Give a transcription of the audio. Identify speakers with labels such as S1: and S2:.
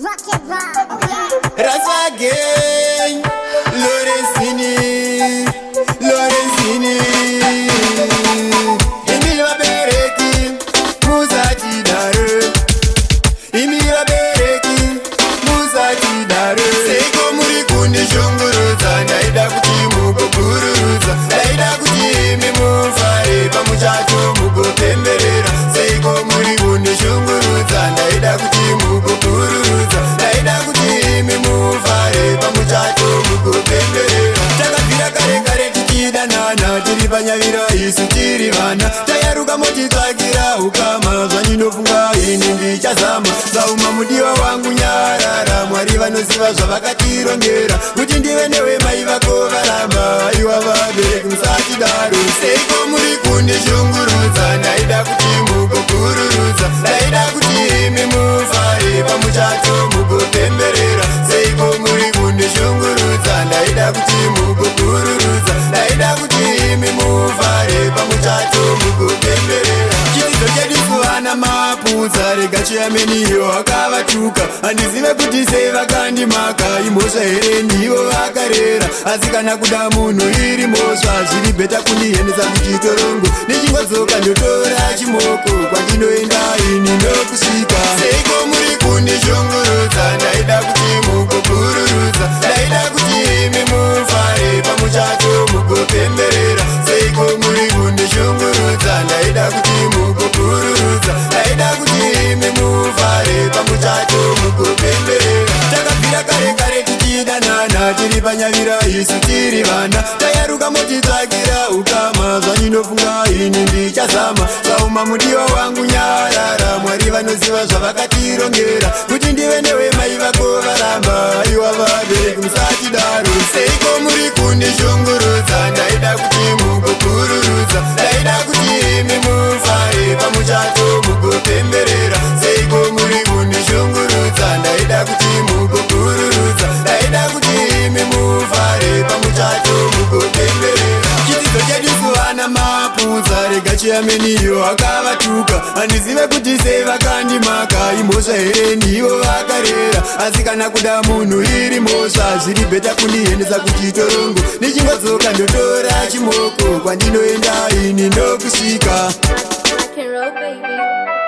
S1: Rock it rock, yeah.
S2: Rasa gang, Lorenzini, Lorenzini. Imi vabereki, musatidaro. Imi vabereki, musatidaro. Seiko muri kundishungurudza? Ndaida kuti mugopururudza, ndaida kuti imi mufare pamuchato mugopemberera. Seiko muri kundishungurudza? Ndaida kuti mugopururudza, ndaida kuti imi mufare pamuchato mugopemberera. Takabvira kare kare tichidanana, tiri panyavira isu tiri vana. Tayaruka motitsvakira ukama, zvandinofunga ini ndichazama. Sauma mudiwa wangu, nyarara. Mwari vanoziva zvavakatirongera kuti ndive newe, mai vako varamba. Aiwa vabereki, musatidaro. Seiko muri kundishungurudza? Ndaida kuti mugopururudza, ndaida kuti imi mufare pamuchato mugopemberera. Seiko muri kundishungurudza? Ndaida kuti mugopururudza, ndaida kuti imi mufare pamuchato mugopemberera. Chidzidzo chedu suvana mapudza, rega chiyameniyo akavatuka. Handizive kuti sei vakandimaka, imhosva here? Ndivo vakarera. Asi kana kuda munhu iri mhosva, zviri better kundiendesa kuchitorongo. Ndichingodzoka ndotora chimoko, kwandinoenda ini ndokusvika. Seiko muri kundishungurudza? Ndaida kuti mugopururudza, ndaida kuti imi mufare pamuchato mugopemberera. Seiko muri kundishungurudza? Ndaida kuti mugopururudza, ndaida kuti imi mufare pamuchato mugopemberera. Takabvira kare kare tichidanana, tiri panyavira isu tiri vana. Tayaruka motitsvakira ukama, zvandinofunga ini ndichazama. Sauma mudiwa wangu, nyarara. Mwari vanoziva zvavakatirongera kuti ndive newe, mai vako varamba. Aiwa vabereki, musatidaro. Seiko muri kundishungurudza? Ndaida kuti mugopururudza, ndaida kuti imi mufare pamuchato mugopemberera. Seiko muri kundishungurudza? Ndaida kuti mugopururudza, ndaida kuti imi mufare pamuchato mugopemberera. Chidzidzo chedu suvana mapudza, rega chiyameniyo akavatuka. Handizive kuti sei vakandimaka, imhosva here? Ndivo vakarera. Asi kana kuda munhu iri mhosva, zviri better kundiendesa kuchitorongo. Ndichingodzoka ndotora chimoko, kwandinoenda ini ndokusvika.
S1: Rock and roll, baby.